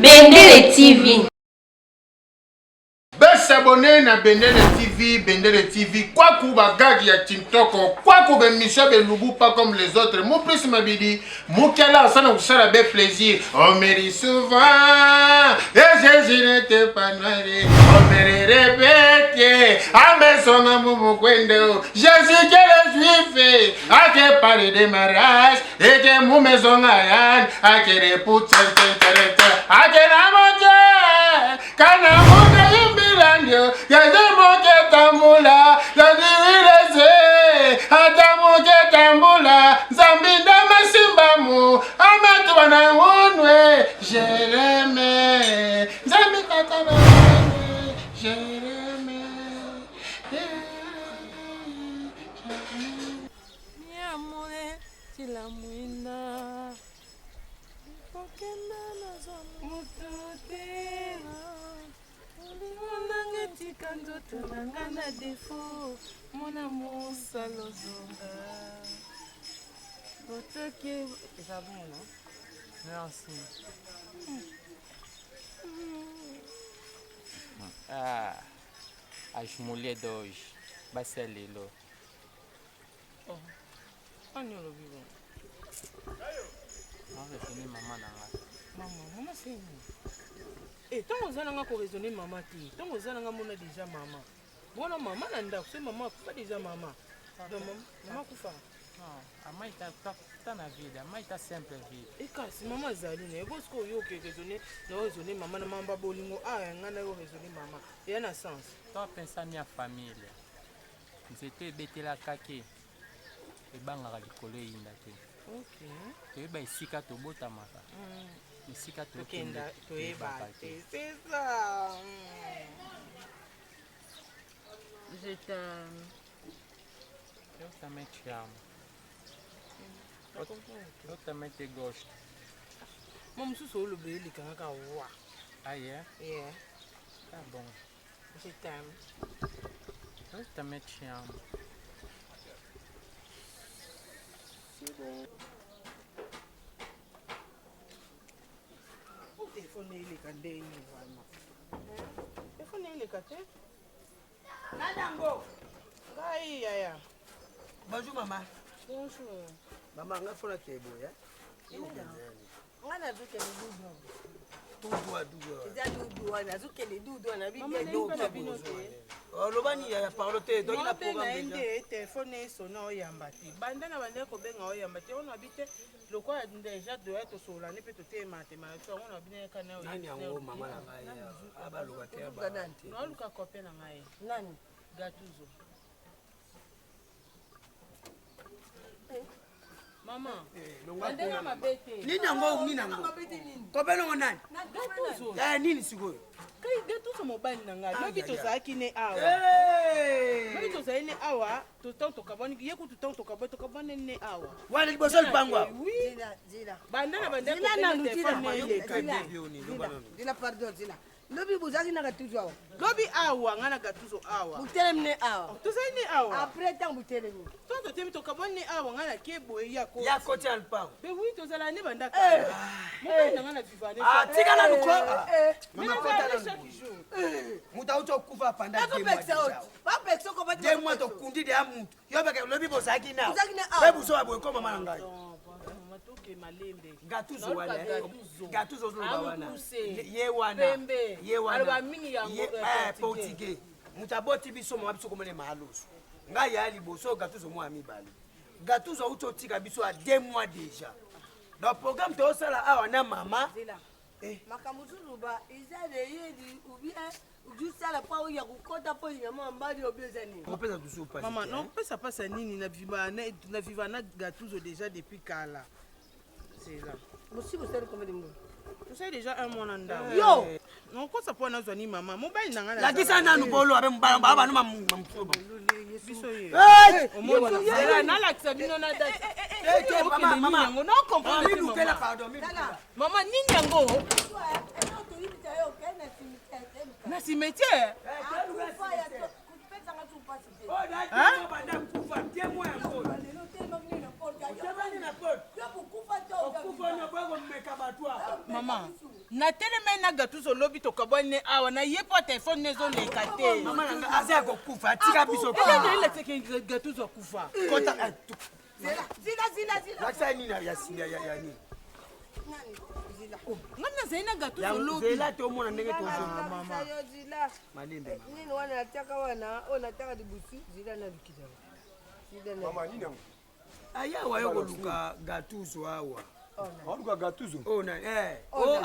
Bendele TV. Besabone na Bendele TV, Bendele TV, kwaku ba gag ya Tintoko, kwaku be mission be lubu pas comme les autres. Mu plus mabidi, mukela asana kusala be plaisir. On me dit souvent, et Jésus n'était pas noir. On me répète, amesonga mumukwendo. Jésus qui est juif, a ke parler de mariage, et que mumesonga yan, a ke repousse, a ke namoke. Kana moke yimbilandio, yaze moke tambula, yaziwileze, ata moke tambula, Nzambi ndama simbamu, amatuba na unwe, Jereme, Nzambi tata na unwe, Jereme. Miamore, chilamwina. Kokenda nazwa moto te bolingo nanga etika nzoto na nga na defo mona mosala ozonga otoki eza bon non merci Ah, as mulheres de hoje, basi ya lelo. Oh. Ani olobi bongo? Na raisonner mama na nga. Mama, mama c'est nini? Eh, ntango oza na nga ko raisonner mama te. Ntango oza na nga mona déjà mama. Wana mama na ndako, soki mama akufa déjà mama. Donc mama akufa. Non, a mãe tá, tá, tá na vida, a mãe tá sempre viva. E kasi mama azali na ye, bo sikoyo yo oke raisonner, na raisonner mama na mamba bolingo ah nga na yo raisonner mama. Eya na sens. Tô a pensar minha família. Nzete ebetela kake ebangaka likolo eyinda te. Okay. Toyeba esika tobotamaka. Esika tokenda tokende toyeba te. C'est ça. Je t'aime. Eu também te amo. Eu também te gosto. Mwa mosusu oloba elekanga kaka wa. Ah yeah? Yeah. Tá bom. Je t'aime. Eu também te amo. C'est bon. Oh, téléphone eleka ndenge nini vraiment? Téléphone eleka te? Nani yango? Ngai yaya. Bonjour maman. Bonjour. Maman ngai fona ke boye. Nga nazokende dudu. Dudu dudu. Eza dudu wana nazokende dudu wana na bino te. Oloba nini ya parole te donc na programme déjà. Nde telefone esona oyamba te. Banda na banda kobenga oyamba te. Ona bi te lokola deja doya tosolola ne mpe totelema tema na biso yango na bino yaka na nani yango mama na ngai abaluka te te. Naoluka copain na ngai. Nani? Gatuzo. Mama, ndenge mabe te. Nini yango nini yango? Copain nango nani? Gatuzo. Eh nini sikoyo? Kai Gatuzo mobali na ngai. Lobi tozalaki ne awa. Lobi tozali ne awa, to tokabwani ye kutu ntango tokabwani tokabwani ne awa. Wana liboso lipango awa. Oui. Banda na banda Zila nanu, kobenga zila. telefone eleka. Zila, zila pardon zila lobi bozalaki na Gatuzo awa Lobi awa ngai na Gatuzo awa. botelemi ne awa Tozali ne awa. après ntango botelemi Ntango totemi tokabwani ne awa ngai nake boye ya ko. Ya koti ya lupango. Be oui tozala ne banda kala. Mobali na ngai na viva ne. Ah tika nanu ko. Mama Mama kota chaque nanu. jour. Mutu auti okufa pendant deux mois bazopekisa déjà. oti bapekisa oko bati Deux mois tokundi deya mutu. Yo beke lobi bozalaki na. Bozalaki na awa. Pe buso ya boye ko mama na ngai. Mama toke malembe. Gatuzo wana. Naluka Gatuzo. Gatuzo ozoloba wana. Amukuse. Ye wana. Pembe. Ye wana. Aloba mingi yango, Ye- eh, eh, portugais. portugais. Moto aboti biso mama biso komona maaloso. Ngai ya liboso Gatuzo mwa ya mibale. Gatuzo auti otika biso ya deux mois déjà. Donc programme tozosala awa na mama. zila Eh. makambo mosusu ba eza reyeli ou bien ozosala mpo oya kokota mpo nyama mbali obi eza nini Kopesa dusu pasi. Mama, te, non, hein. pesa pasi ya nini na viva na, na viva na Gatuzo déjà depuis kala. C'est là. bosi bosali combien de mois Tosali déjà un mois na ndako. yo Non, kosa po nazwa ni mama. Mobali na ngai Lakisa nanu bolo abe mbala mbala banu mamufuba. biso ye. Eh! Omoni zela nalakisa bino na date. Eh, te, mama, mama. Yango non comprendre te, Milukela mama. pardon, milukela. Mama nini yango? Na cimetière. Oh, na deux mois banda kufa, deux mois yango. Otebani na porte. Okufa na boye komeka bato awa. Mama, Natelemai na Gattuso lobi tokabwani ne awa na ye mpo telefone ne ezoleka te. Mama na nga aza ya kokufa atika biso. Eloko elakisaki Gattuso akufa. Kota eh, Zila zila zila. Lakisa nini ya ya ya nini? Oh, nga nazali na Gattuso lobi. Zela tomona ndenge tozonga. Mama. Yo zila. Malembe mama. Nini wana nataka wana oyo nataka libusi zila na lukita. Zila na. Mama nini yango? Aya awa yo koluka Gattuso awa. Aluka Gattuso. Oh na eh. Oh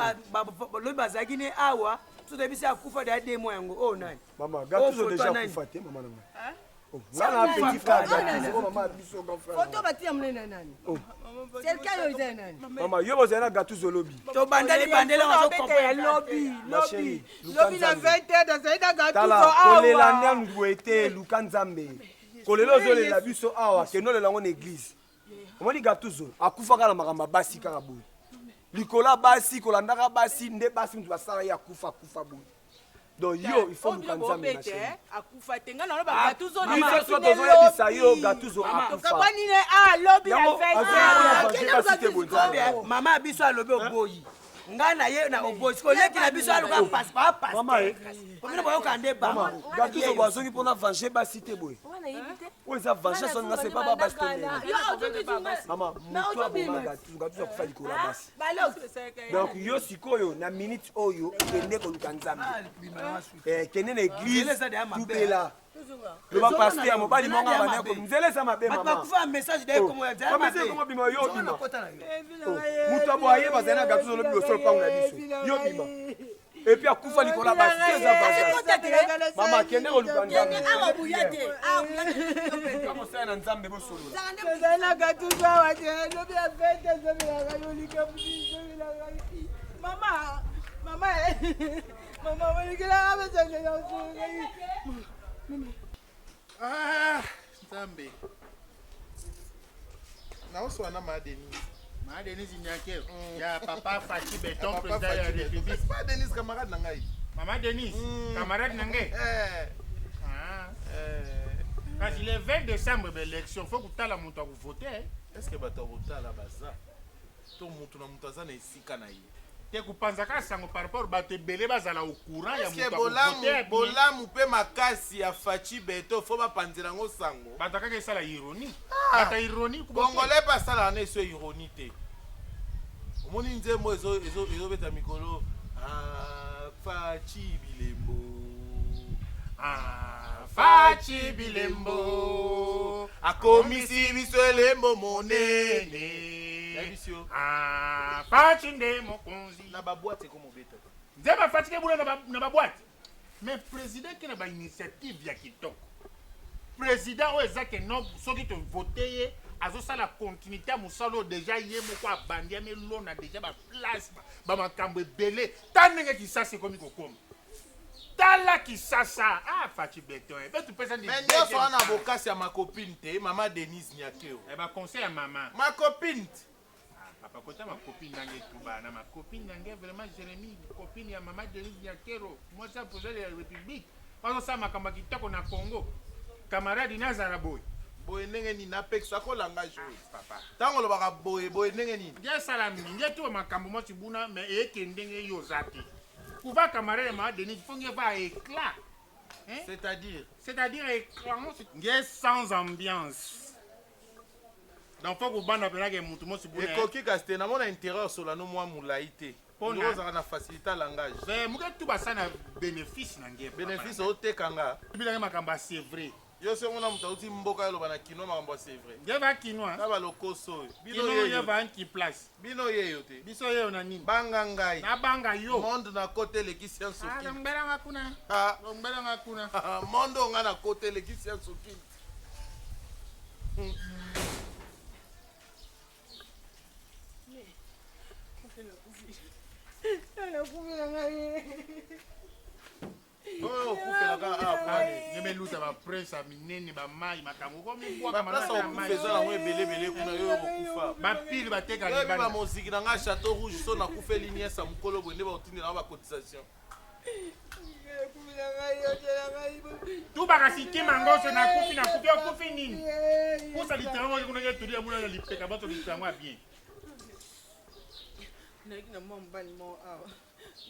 lobi bazalaki ne awa. So toyebisi akufa deya deux mois yango. Oh nani? Mama Gattuso déjà akufa te mama na ngai. Nga na petit frère Gattuso mama biso grand frère. Photo batia mune na nani? Serikali oyo eza ya nani? Mama yo bozali na Gattuso lobi. Tobandeli bandela ozo comprendre lobi lobi lobi na 20 heures nazali na Gattuso awa. Kolela nanu boye te luka Nzambe. Kolela ozolela biso awa kende olela yango na église. Omoni Gattuso akufa kaka na makambo ya basi kaka boye. Likolo ya basi kolandaka basi nde basi mutu basala ye akufa akufa boye. Donc yo il faut luka Nzambe na chaîne. Akufa te nga naloba Gattuso na biso so tozoyebisa yo Gattuso akufa. Tokabwani ne a lobi na 20 heures. Mama biso alobi oboyi. Nga na ye na oboyi. Sikoyo leki na biso aluka passe pa passe. Komina boyoka nde bango. Gattuso bazongi mpona venger basi te boye. Oyo eza vengeance wana c'est pas basi te. Mama moto aboma Gattuso, Gattuso akufa likolo ya basi. Donc yo sikoyo na minute oyo kende koluka Nzambe. Kende na église tubela. Loba pasteur mobali monga bana ko nzela eza mabe mama. Bakufa message d'ailleurs comment ya nzela mabe. Message comment bima yo bima. Mutu aboye bazali na Gattuso lobi losolo pango na biso. Yo bima. Et puis akufa likolo ya basi te eza vengeance. Mama kende koluka Nzambe. Awa buya te. Awa buya te. Kama osala na Nzambe bosolola. Tozali na Gattuso awa te lobi ya 20 heures ezobelaka yo likambo ezobelaka mama mama mama bolikelaka bezalela Ah, Nzambe. Naoswana na Ma Denise. Ma Denise Nyakero. Ya papa Fatshi Beton, président ya République. Ma Denise camarade na ngai. Mama Denise, camarade na ngai. Ah. Kasi le 20 décembre ba élection, faut kutala moto akovote. Est-ce que bato akotala baza? To moto na moto aza na esika na ye. Te kupanza kaka sango par rapport bato ebele bazala au courant ya moto bolamu bolamu mpe makasi ya Fatshi Beto fo bapanzela yango sango. Bato kaka esala ironie. Bato ironie Congolais mpe asalaka na eso ironie te. Omoni nzembo ezobeta mikolo Fatshi bilembo. Fatshi bilembo. Akomisi biso elembo monene. Fatshi nde mokonzi. Na baboîte ekomobeta. Nzembo Fatshi ke bula na baboîte. Mais président ke na ba initiative ya kitoko. Président oyo eza ke non soki tovote ye azosala continuité ya mosala oyo déjà ye moko abandi amelona déjà baplace bamakambo ebele ta ndenge Kisasa ekomi kokoma. Tala Kisasa ah Fatshi Beton be tupesa ndi. Mais nyonso wana bokasi ya makopine te mama Denise Nyakero. Eh ba conseil ya mama. Makopine te. Ah, papa kota makopine nange tuba na makopine nange vraiment Jérémie copine ya mama Denise Nyakero mwasi ya président de la République bazosala makambo ya kitoko na Congo. Camarade nazala boye. Boye ndenge nini napekisa ko langage oyo. Papa. Ntango olobaka boye boye ndenge nini? Nge asala mingi nge tuba makambo mwasi buna mais eyeke ndenge yo oza te. Kuva camarade ya mama Denise faut nge va éclat. Hein? C'est-à-dire? C'est-à-dire éclat nge sans ambiance. Donc faut kubanda pelake mutu mosi buna. Ekoki kasi te namona intérieur solano mwa molai te. Pona ozalaka na facilité langage. Mais muke tuba sana bénéfice na nge. Bénéfice otekanga. Bilanga makambo c'est vrai. Yo se mona moto auti mboka yoloba na kino makambo c'est vrai. Nge va kinois. Na balokoso oyo. Bino ye va nki place. Bino yeyo te. Biso yeyo na nini? Banga ngai. Na banga yo. Monde na kote eleki science Ah, okili. lombelanga kuna. Ah. Lombelanga kuna. Monde oyo nga na kote eleki science okili. Oyo okufelaka awa ngemeluta baprince ya minene bamai makambo okomibwaka baplace ya kokufa eza nango ebelebele kuna yo okokufa bapile bateka oyebi libanda bamoziki na ngai chateau rouge so nakufeli niese ya mokolo boye nde baotindela ngo bacotisation tubaka sikima ngoso nakufi nakufi okufi nini kusa litango oyo kuna nge tuli ya muna na lipeka bato litango ya bien nayaki na mwa mobali moko awa.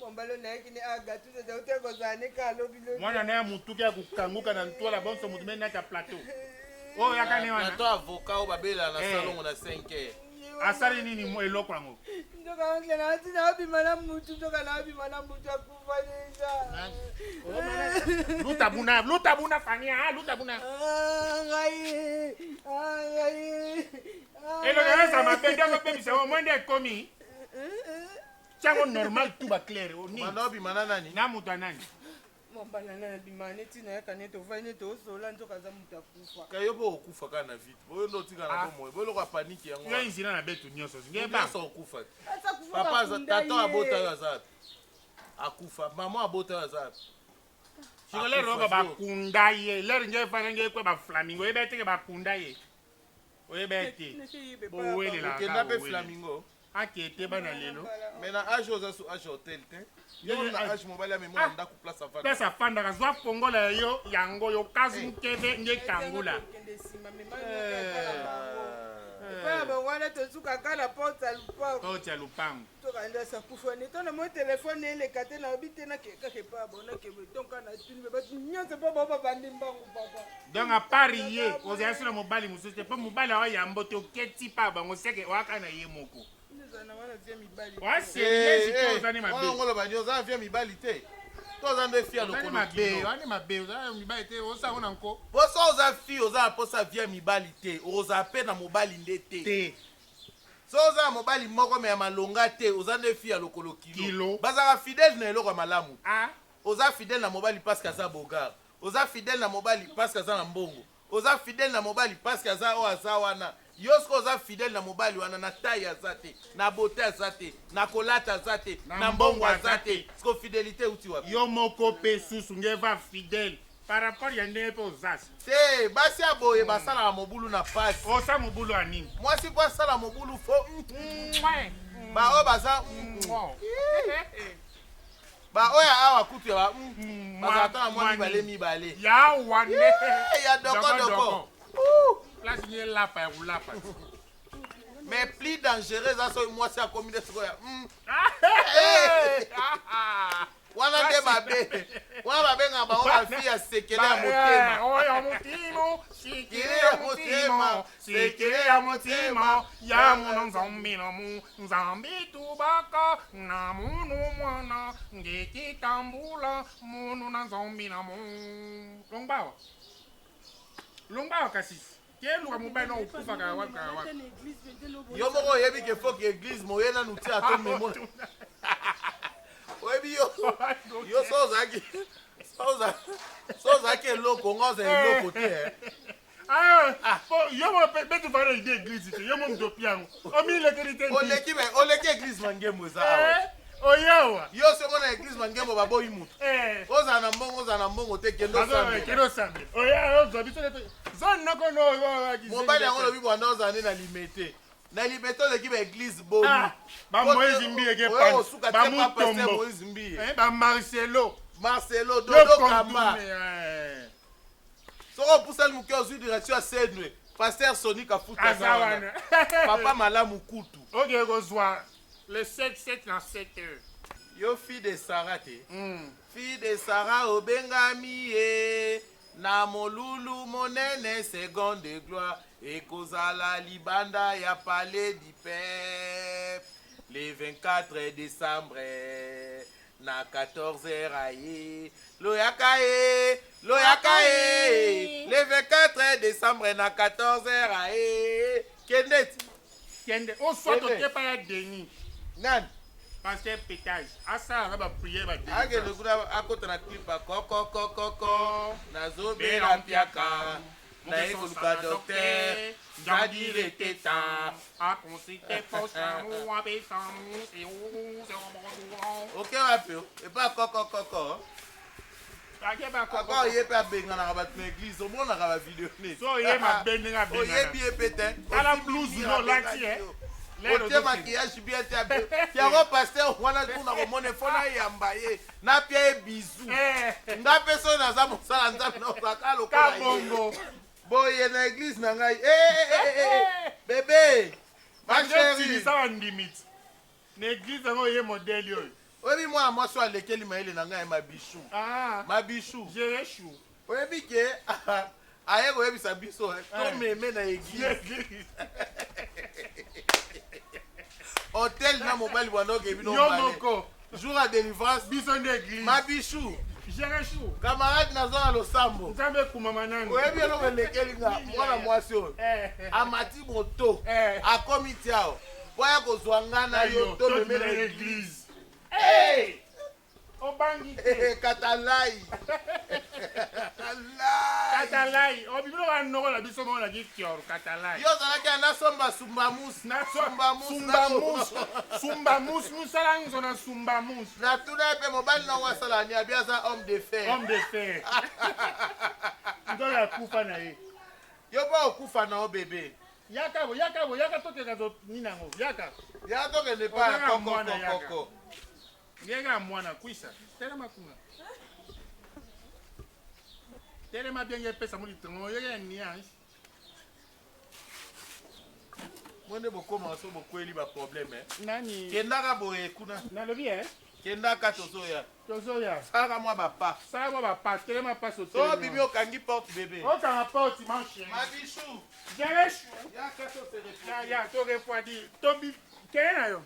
Mwambalo nayaki ne agatuza ah, te kozala ne ka alobi lobi. Mwana na ya mutuki ya kukanguka na ntwala bonso mutu mene nata plateau. Oyo yaka ne wana. Plateau avocat oyo babela na eh. salongo na 5 heures. Asali nini eloko yango? Nzoka oncle na ntina obima na mutu nzoka na obima na mutu akufa deja. Luta buna, luta buna Fania, ah, luta buna. Ah, ngai, ah, ngai. Eloko eza mabe nde okobebisa yango mwa nde ekomi. Tiango normal tout ba clair. Banda obima na nani? Na moto ya nani? Mobala na bima neti nayaka neti ovandi neti osola nzoka aza moto akufa. Ka yo mpe okufa kaka na vite. Boyo nde otika na ah. bomoi. Boyo eloko ya paniki yango. Yo nzila na betu nyonso. Nyonso okufa. Papa tata abota yo aza wapi? Akufa. Mama abota yo aza wapi? Siko lero oyo bakunda ye. Lero nge efana nge kwe ba flamingo. Yeba ete ke bakunda ye. Oyeba ete. Bowelelaka. Okenda mpe flamingo. Akete bana lelo. Mais na age oza su age hotel te. Yo na age mobali amemi na ndako place afanda. Place afandaka zwa fongola ya yo yango yo kazi mukebe nge kangula. Epai ya bango wana tosuka kaka na porte ya lupango. Porte ya lupango. Tokanda sakufa ne to na moi telefone eleka te nayebi te nakeka kaka epai ya bango nakebe donc natuni me bato nyonso mpo bango babandi mbangu papa. Donc à part ye ozali so na mobali mosusu te mpo mobali awa yambo te oketi pa bango seke oaka na ye moko. Oza vie mibali te to oza nde fi ya lokolo mabe wana mabe oza mibali te osango na nko posa oza fi oza na posa vie ya mibali te okozala mpe na mobali nde te so oza na mobali moko me ya malonga te oza nde fi ya lokolo kilo bazalaka fidèle na eloko ya malamu ah. Oza fidèle na mobali parce que aza beaugard. Oza fidèle na mobali parce que aza na mbongo. Oza fidèle na mobali parce que aza oyo aza wana. Yo sikoyo oza fidèle na mobali wana na taille aza te, na beauté aza te, na kolata aza te, na mbongo aza te. Sikoyo fidelité euti wapi? Yo moko pe susu nge va fidèle par rapport ya ndenge pe oza. Te, basi ya boye basalaka mobulu na pasi. Osa mobulu ya nini? Mwasi po asala mobulu fo ba oyo baza Ba oyo ya awa kutu ya ba mm, bazala ata na mwa mibale mibale. Ya wane. Ya doko doko. Place ni elapa ya kulapa. Mais plus dangereux eza soki mwasi akomi nde sikoyo ya mm. wana nde mabe wana babengaka bango bafi ya sekele ya motema eh, oyo motimo sekele ya motema sekele ya motema ya munu nzambi na mu nzambi tubaka na munu mwana ngekitambula munu na nzambi na mu longbawa longbawa kasi keluka mobali na okufaka wapi kaka wapi yo moko oyebi ke foki eglise moye nanu ti ato memo oyebi yo yo so ozalaki so ozalaki eloko nga oza eloko te eh. Ah, ah. Po yo mo pe betu fana ide église te yo mo mutu opiango omilekeli te oleki me oleki église mangembo eza awa eh, oyawa yo soki na église mangembo baboyi mutu eh. ozala na mbongo ozala na mbongo te kende osambela kende osambela oya ozwa biso te zone noko no mobali yango olobi bwanda ozala nde na limete na limete oleki ba église boni ah, ba Moïse Mbiye ke pan ba Mutombo Moïse Mbiye eh, ba Marcelo Marcelo Dodo Kamba Soki opusani moke ozwi direction ya Sendwe, Pasteur Sony Kafuta aza wana. Papa malamu kutu. Oke kozwa le 7 7 na 7 heures. Yo fille de Sarah te. Mm. Fille de Sarah obengami ye na molulu monene seconde de gloire ekozala libanda ya palais du peuple le 24 décembre na 14 heures aye loyaka ye loyaka ye le 24 décembre na 14 heures aye kende ti kende oswa tokepa ya denis nani pasteur petage asalaka bapriere baakende kuna akota na clip akokokokoko nazobela mpiaka naye koluka docteur Njadile teta akonsite oke wapi epa kokokoko aka ye mpe abenganaka bato na eglise omonaka bavideo oyebi ye mpe te tala blouse no olati eh. otie maquillage bien te yango paster wana kuna komona efo nayamba ye napia ye bizu eh. nga mpe soki naza mosala nzambe naozaka lokola ye boye na eglise na ngai eh, eh, eh, eh, bebe ma chérie bandimi ti na eglise yango ye modele oyo. Oyebi mwana mwasi oyo alekeli mayele na ngai Mabichou. Ah. Mabichou. Jerechu. Oyebi ke aye koyebisa biso eh, tomeme na église. Hotel na mobali bwana oke bino Yo mibale. moko. Jour ya délivrance Biso nde église. Mabichou. Jerechu. Camarade naza na losambo. Nzambe ekumama nanu. Oyebi eloko elekeli nga mwana mwasi oyo. Eh. Amati moto. Eh. Akomi tiao. Po aya kozwa nga na yo tomeme na église. église. Hey! Obangi te. Katalai. Katalai. Katalai. Obibilo ba noko na biso moko na kikior katalai. Yo ozalaki ya nasomba sumbamus. Sumbamus. Sumbamus. Sumbamus musala nzo na sumbamus. Natuna ye mpe mobali nango asala nini abi aza homme de fer. Homme de fer. Nzoyo akufa na ye. Yo mpe okufa na yo bebe. Yaka bo yaka bo yaka tokeka to nini yango yaka. Ya tokende pa ya Ozanga koko mwana yaka. koko. Yeka mwana kwisa. Telema kuna. Telema bien epesa mo litongo yeke niange. Mo nde bokómaka so bokweli baproblème eh. Nani? Kendaka boye kuna. Nalobi eh? Kendaka tozoya. Tozoya. Salaka mwa bapa. Sala mwa bapa telema pasi So obimi okangi porte bebe. Okanga porte ma chérie. Mabichou. Jerechu. Yaka to se Ya ya to refroidi. Tobi kende na yo.